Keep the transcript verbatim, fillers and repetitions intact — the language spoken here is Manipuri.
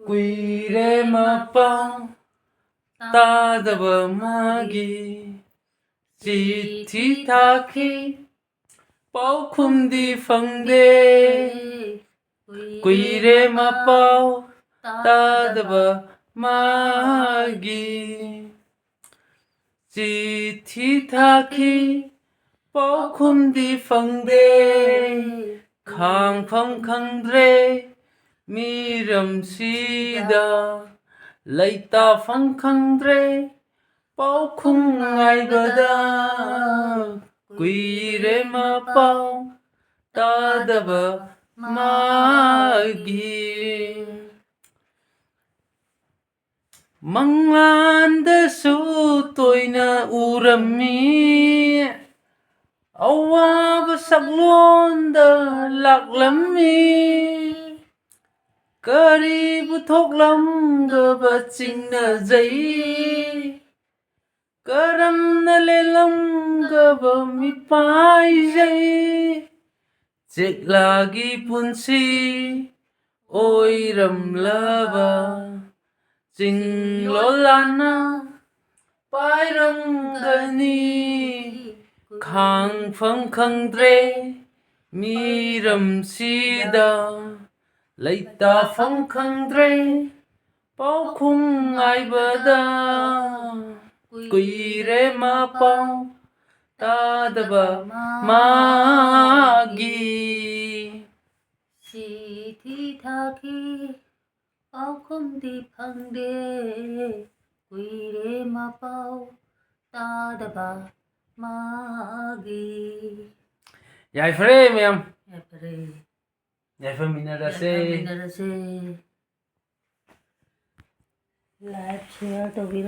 ꯀꯨꯏꯔꯦ ꯃꯄꯥꯎ ꯇꯥꯗꯕ ꯃꯥꯒꯤ꯫ ꯆꯤꯊꯤ ꯊꯥꯈꯤ, ꯄꯥꯎꯈꯨꯝꯗꯤ ꯐꯪꯗꯦ꯫ ꯀꯨꯏꯔꯦ ꯃꯄꯥꯎ ꯇꯥꯗꯕ ꯃꯥꯒꯤ꯫ ꯆꯤꯊꯤ ꯊꯥꯈꯤ, ꯄꯥꯎꯈꯨꯝꯗꯤ ꯐꯪꯗꯦ꯫ ꯈꯥꯡꯐꯝ ꯈꯪꯗ꯭ꯔꯦ ꯃꯤꯔꯝꯁꯤꯗ, ꯂꯩꯇꯥꯐꯝ ꯈꯪꯗ꯭ꯔꯦ ꯄꯥꯎꯈꯨꯝ ꯉꯥꯏꯕꯗ꯫ ꯀꯨꯏꯔꯦ ꯃꯄꯥꯎ ꯇꯥꯗꯕ ꯃꯥꯒꯤ꯫ ꯃꯪꯂꯥꯟꯗꯁꯨ ꯇꯣꯏꯅ ꯎꯔꯝꯃꯤ, ꯑꯋꯥꯕ ꯁꯛꯂꯣꯟꯗ ꯂꯥꯛꯂꯝꯃꯤ꯫ ꯀꯔꯤꯕꯨ ꯊꯣꯛꯂꯝꯒꯕ ꯆꯤꯡꯅꯖꯩ, ꯀꯔꯝꯅ ꯂꯦꯜꯂꯝꯒꯕ ꯃꯤꯄꯥꯏꯖꯩ꯫ ꯆꯦꯛꯂꯥꯒꯤ ꯄꯨꯟꯁꯤ ꯑꯣꯏꯔꯝꯂꯕ ꯆꯤꯡꯂꯣꯜꯂꯥꯟꯅ ꯄꯥꯏꯔꯝꯒꯅꯤ꯫ ꯈꯥꯡꯐꯝ ꯈꯪꯗ꯭ꯔꯦ ꯃꯤꯔꯝꯁꯤꯗ, ꯂꯩꯇꯥꯐꯝ ꯈꯪꯗ꯭ꯔꯦ ꯄꯥꯎꯈꯨꯝ ꯉꯥꯏꯕꯗ꯫ ꯀꯨꯏꯔꯦ ꯃꯄꯥꯎ ꯇꯥꯗꯕ ꯃꯥꯒꯤ꯫ ꯆꯤꯊꯤ ꯊꯥꯈꯤ, ꯄꯥꯎꯈꯨꯝꯗꯤ ꯐꯪꯗꯦ꯫ ꯀꯨꯏꯔꯦ ꯃꯄꯥꯎ ꯇꯥꯗꯕ ꯃꯥꯒꯤ꯫ ꯌꯥꯏꯐꯔꯦ ꯃꯌꯥꯝ꯫ ꯌꯥꯏꯐꯔꯦ꯫ ꯌꯥꯏꯐꯃꯤꯟꯅꯔꯁꯦ꯫ ꯌꯥꯏꯐꯃꯤꯟꯅꯔꯁꯦ꯫ Like, share ꯇꯧꯕꯤꯔꯣ꯫